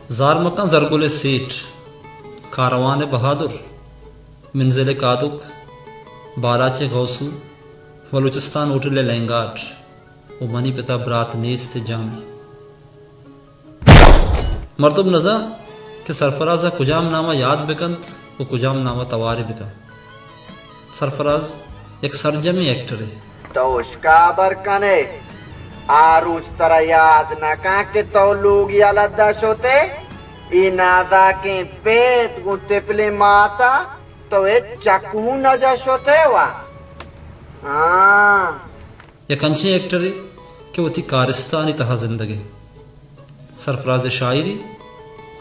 زار مکن زرگل ءِ سیٹ، کاروان ءِ بہادر، منزل ءِ کادک، بالاچ ءِ غوثو، بلوچستان ہوٹل ءِ لینگاٹ ءُ منی پت ءَ برات نیست ءِ جامی۔ مردم نزان کہ سرفراز ءَ کجام نام ءَ یاد بکنت ءُ کجام نام ءَ توارے بکنت۔ سرفراز یک سرجمیں ایکٹرے۔ تو اشکا ہبر کنے، آ روچ ترا یاد نہ کن کہ تو لوگ یلہ دہ شتے؟ اے نازاکیں پیت گوں تپلیں ماتا تو ہچ چکو نہ جہ شتے وا۔ ہاں۔ یک انچیں ایکٹرے کہ وتی کارستانی تہا زندگے۔ سرفراز ءِ شاعری،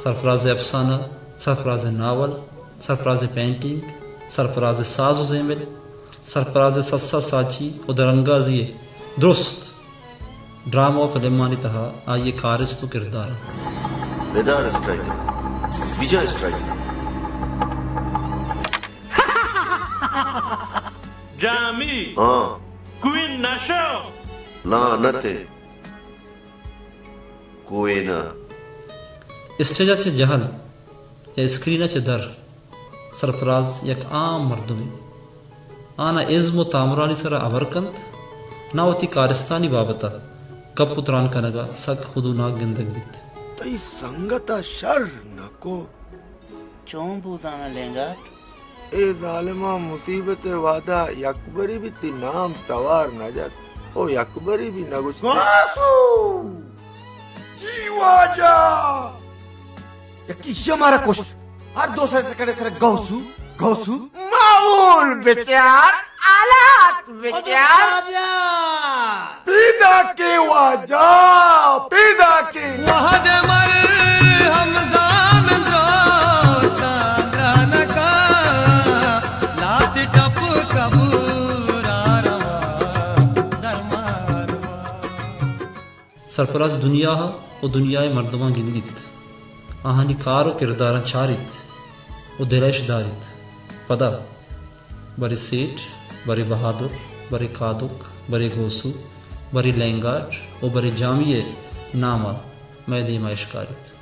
سرفراز ءِ افسانہ، سرفراز ءِ ناول، سرفراز ءِ پینٹنگ، سرفراز ءِ ساز ءُ زیمل، سرفراز ءِ سسا ساچی ءُ درانگازی ءِ درست ڈرامہ ءُ فلمانی تہا آئی ءِ کارست ءُ کردار انت۔ بدار اسٹرائیکر، بجا اسٹرائیکر۔ جامی۔ ہاں۔ کوئین نشو۔ لعنت ءِ کوئین ءَ۔ اسٹیج ءَ چہ جہل یا اسکرین ءَ چہ در سرفراز یک عام مردمے۔ آ نہ ازم ءُ تامرانی سرا ہبر کنت، نہ وتی کارستانی بابت ءَ گپ ءُ تران کنگ ءَ سک خودوناک گندگ بیت۔ تئی سنگت ءَ شر نہ کو۔ چون بوتانا لینگاٹ؟ اے ظالماں مصیبت ءِ وہدا یکبری بھی تئی نام توار نہ جت۔ او یکبری بھی نہ گوشت۔ گاسو! جی واجہ! یکی شمارا کشت۔ ہر دو سئے سیکنڈ سر گوسو، گوسو۔ ماحول بچار، حالات بچار۔ پیدا کے واجہ، پیدا کے۔ وہد مر ہمزان دوستان رانکا، لات ٹپ کبورا روا درماروا۔ سرفراز دنیا ءَ ءُ دنیا ءِ مردماں گندیت، آہانی کار ءُ کرداراں چاریت ءُ دل ءَ اش داریت۔ پدا برے سیٹھ، برے بہادر، برے کادک، برے گوسو، برے لینگاٹ ءُ برے جامی ءِ نام ءَ مئے دیم ءَ اشکاریت۔